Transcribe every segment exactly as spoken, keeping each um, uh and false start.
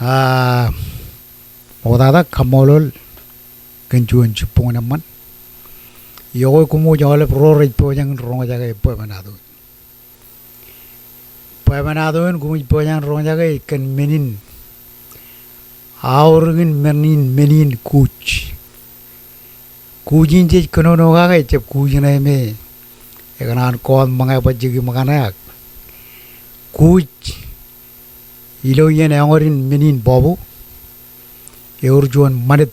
A, ṃoktata kaṃṃoolol kōn juon jibboñ in eṃṃan. Iọkwe koṃ wōj aolep ro rej pojak in roñjake bwebwenato in. Bwebwenato in koṃij pojak in roñjake ej kōn men in aorōk in men in, men in kuuj. Kuuj in jej kōnono kake ejjab kuuj ṇe me ekōṇaan kọọt ṃōñā bajjeki ṃōkane ak kuuj ilo iien eñwōd in men in bọọbu. Ewōr juon ṃanit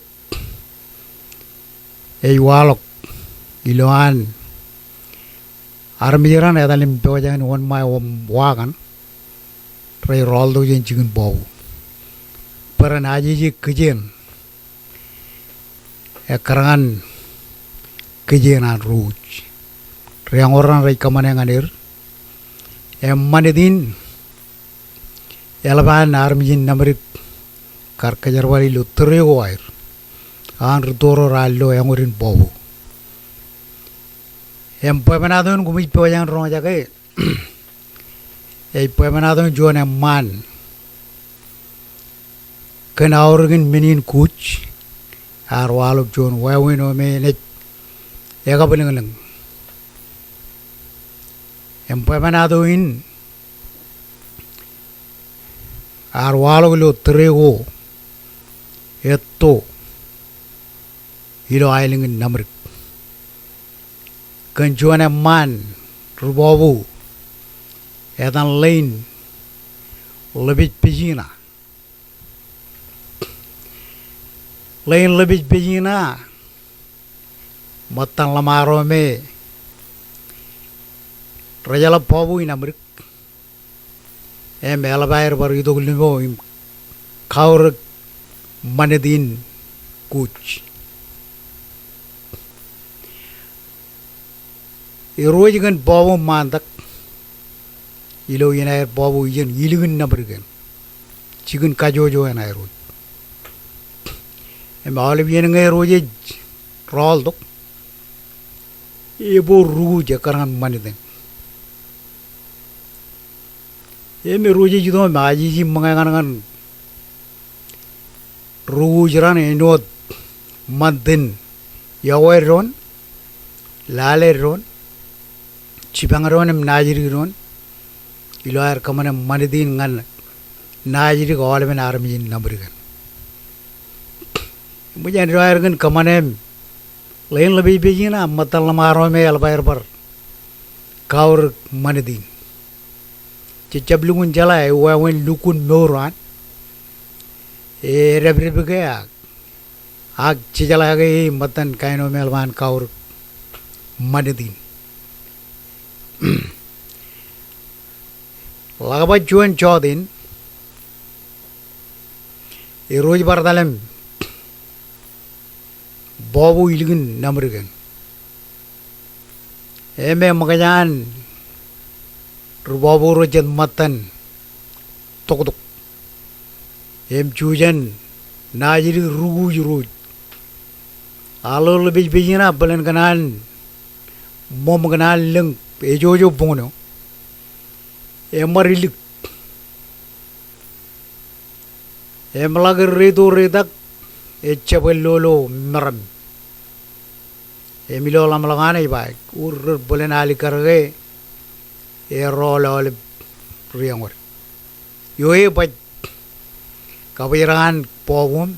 ej waḷọk ilowaan armej raṇ etal im pojak in wōnṃae wa kaṇ rej rọọltok jān jikin bọọbu. Bwe ren ajeje kijeṇ ekkar ñan kijeṇ an ro uj. Ri-eñwōd raṇ rej kōṃṃane ñan er. Im ṃanit in eḷap an armej in Naṃdik kar kōjerbal ilo tōre ko aer an rūtto ro raar lo eñwōd in bọọbu. Im bwebwenato in koṃij pojak in roñjake ej bwebwenato in juon eṃṃaan kōn aorōk in men in kuuj. Ear waḷọk juon wāween eo me enaaj ekabwilōñlōñ. Im bwebwenato in ear waḷọk ilo tōre ko etto ilo aelōñ in Naṃdik kōn juon eṃṃaan ri bọọbu etan Ḷein Ḷōpej Pejina. Ḷein Ḷōpej Pejina, ṃōttan ḷōṃaro me rejeḷā bọọbu in Naṃdik. Im eḷap aer bar itok limo im kaorōk ṃanit in kuuj. Eruōj kōn bọọbu ṃaantak ilo iien aer bọọbu ijeṇ ilikin Naṃdik eṇ. Jikin kajjojo eṇ aer wōj. Im aolep iien ñe eruōj ej rọọltok, eboor rukuj ekkar ñan ṃanit eṇ. Im eruōj ej itok im ajeje ṃōñā ñan ñan rukuj raṇ āinwōt ṃantin iọkwe doon, lale doon, jipañ doon im naajdik doon. Ilo aer kōṃṃane ṃanit in ñan naajdik aolepen armej in Naṃdik eṇ. Eṃōj āinwōt aer kōn kōṃṃane im Ḷein Ḷōpej Pejina ṃōttan ḷōṃaro me eḷap aer bar kaorōk ṃanit in. Jejjab lukkuun jeḷā, ewāween lukkuun mour an. Edepdep ke ak, ak jejeḷā ke e ṃōttan kain eo me eḷap an kaorōk ṃanit in. Ḷak baj juon jọteen, eruōj bar etal im bọọbu ilikin Naṃdik eṇ. Im eṃōkaj an ri bọọbu ro jet ṃōttan toktok im jujen naajdik rukuj ro uj. Aḷ eo Ḷōpej Pejina bōlen kōn an ṃōṃ kōn an lōñ ejojo buñōn eo, eṃṃad ilik. Im ḷak erreitok reitak ejjab lolo meram. Im ilo ḷōmṇak an ej ba, ur rer bōlen alikkar ke erọọl aolep ri-eñwōd. Eo e baj kabwijerañ an bọọbu im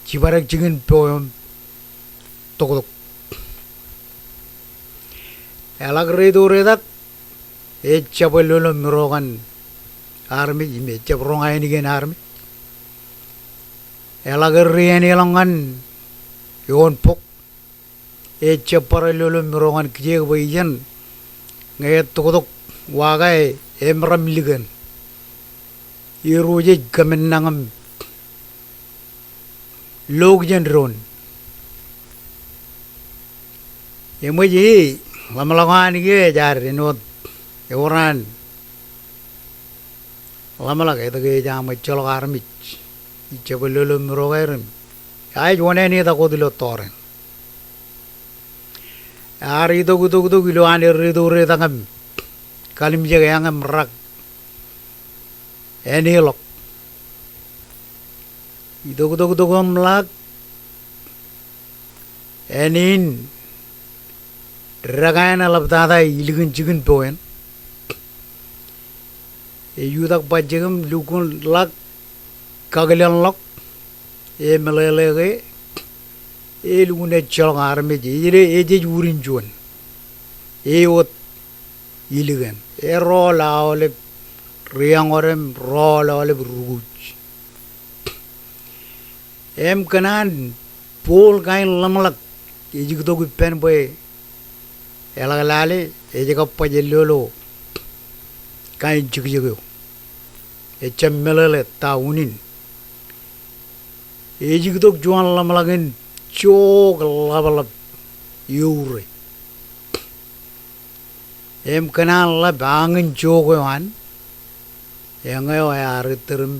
jibadek jikin po im toktok. Eḷak reitok reitak ejjab lolo miro ñan armej im ejjab roñ ainikien armej. Eḷak errei āneḷọk ñan eoon bok, ejjab bar lolo miro ñan kijeek bwe ijeṇ ñe etoktok wa ke emeram lik eṇ. Eruōj ej kōmennañ im lo kijen doon. Eṃōj e ḷōmṇak eo an kiiō ej ad āinwōt ewōr an ḷōmṇak etke ej aṃ ejjeḷọk armej ijjab lolo miro ke er im. Ear ej wōṇāān etak wōt ilo tọọr eṇ. Ear itok itok itok ilo an erreitok reitak im kalimjek eañ im rak āneḷọk. Itoktok tok im ḷak, āne in dekā eṇ eḷaptata ilikin jikin po eṇ. Ejutak bajjek im lukkuun ḷak kakilenḷọk, emeḷeḷe ke elukkuun ejjeḷọk armej, ejej, ejej urin juon. Ewōt ilikin. Erọọl aolep rieñoul im rọọl aolep rukuj. Im kōn an bool kain ḷōmṇak ej iktok ippān bwe eḷak lale ej kab baj ellolo kain jikjek eo. Ejjab meḷeḷe ta unin. Ej iktok juon ḷōmṇak in jook ḷapḷap eure. Im kōn an ḷap añin jook eo an, eñeo ear ettōr im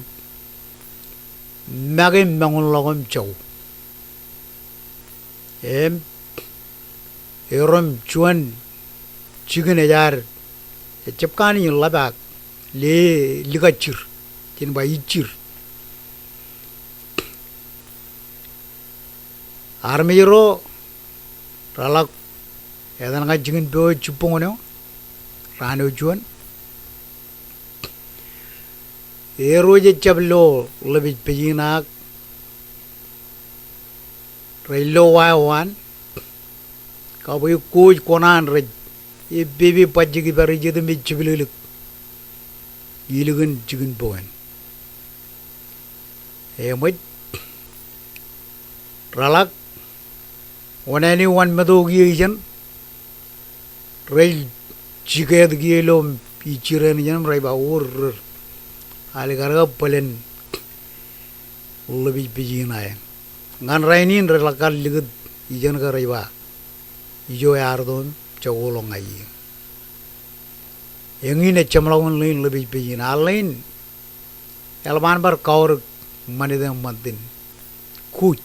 make im mañunḷọk im jako. Im erom juon jikin ej ad, ejjab kanooj in ḷap ak le likajjir, jen ba ijjir. Armej ro reḷak etan ñan jikin po eo jibboñōn eo, raan eo juon. Erro ejjab lo ḷōpej pejin ak rej lo wa eo an, kab ekkooj kuṇaan rej epepe bajjek ibar ijet im ej jepliklik ilikin jikin po eṇ. Eṃōj, reḷak, wōṇāān eo wōnṃōto kiiō ijeṇ, rej jikeet kiiō ilo ijjir eṇ ijeṇ im rej ba, "O rirrōr, alikkar ke bōlen ḷōpej pejin ṇae." Ñan rainin rej ḷak kar likūt ijeṇ ke rej ba, "Ijo ear to im jokoḷọk ñan iien." Eñin ej jeṃḷọkin ḷein ḷōpej pejin. Al ḷein eḷap an bar kaorōk ṃanit eo ṃantin. Kuuj,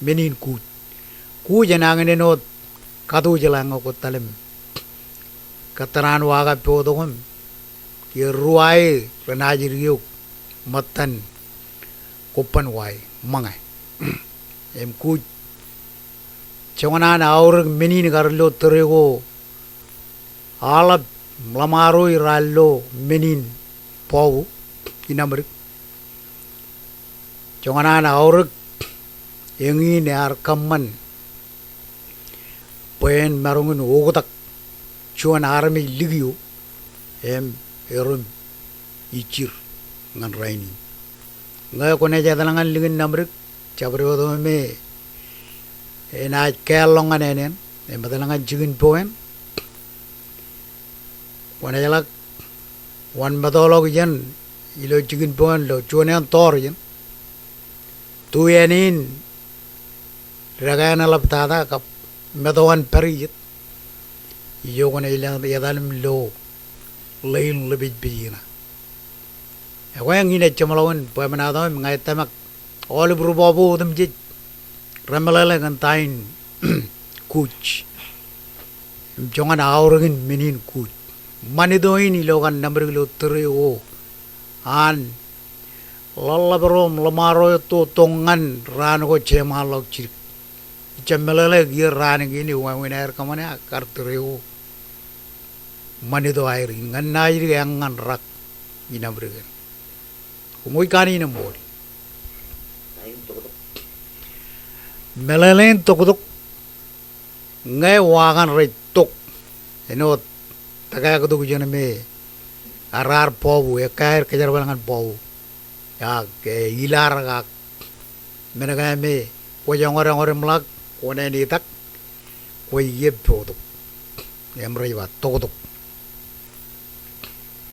men in kuuj. Kuuj enañin āinwōt katuj ḷañ eo kwōj talem. Kōttan an wa kab potok im kiiō ri-wae renaaj dik eok ṃōttan kobban wae ṃōñā. Im kuuj, joñan an aorōk men in kar lo tōre ko aḷap ḷōṃaro eo raar lo men in bọọbu in Amrik. Joñan an aorōk eñin ear kōṃṃan bwe en maroñ in oktak juon armej likio im erom ijjir ñan rainin. Ñe kwōnaaj etal ñan likin Amrik, jabdewōt eo me enaaj kāālḷọk ñan āneeṇ, emetal ñan jikin po eṇ. Kwōnaaj ḷak wōnṃōtḷọk ijeṇ ilo jikin po eṇ ilo juon eṇ tọọr ijeṇ. Tu āne in dekā eṇ eḷaptata kab meto an pād ijet. Ijo kwōnaaj etal im lo ḷein ḷōpej pejin ṇae. Ekwe eñin ej jeṃḷọkin bwebwenato im ña ij tōmak aolep ri-bọọbu otemjej remeḷeḷe kōn ta in kuuj. Im joñan aorōkin men in kuuj. Ṃanit eo in ilo kaṇ Amrik ilo tōre ko an ḷōḷḷap ro im ḷōṃaro eo to tok ñan raan ko jeṃaanḷọk jidik. Ij jab meḷeḷe kiiō raan kein ewāween aer kōṃṃane ak kar tōre ko ṃanit eo aer in ñan naaj dik eññan rak in Amrik eṇ. Koṃij kanooj in ṃool. Meḷeḷein toktok. Ñe wa kaṇ rej tok āinwōt tōkāktok ijeṇ me ar, ar bọọbu, ekkā aer kōjerbal ñan bọọbu. Ak, e, ilarak ak men kā me kwōj eñodeñod im ḷak, kwōnaaj itak, kwōj iep potok. Im rej ba toktok.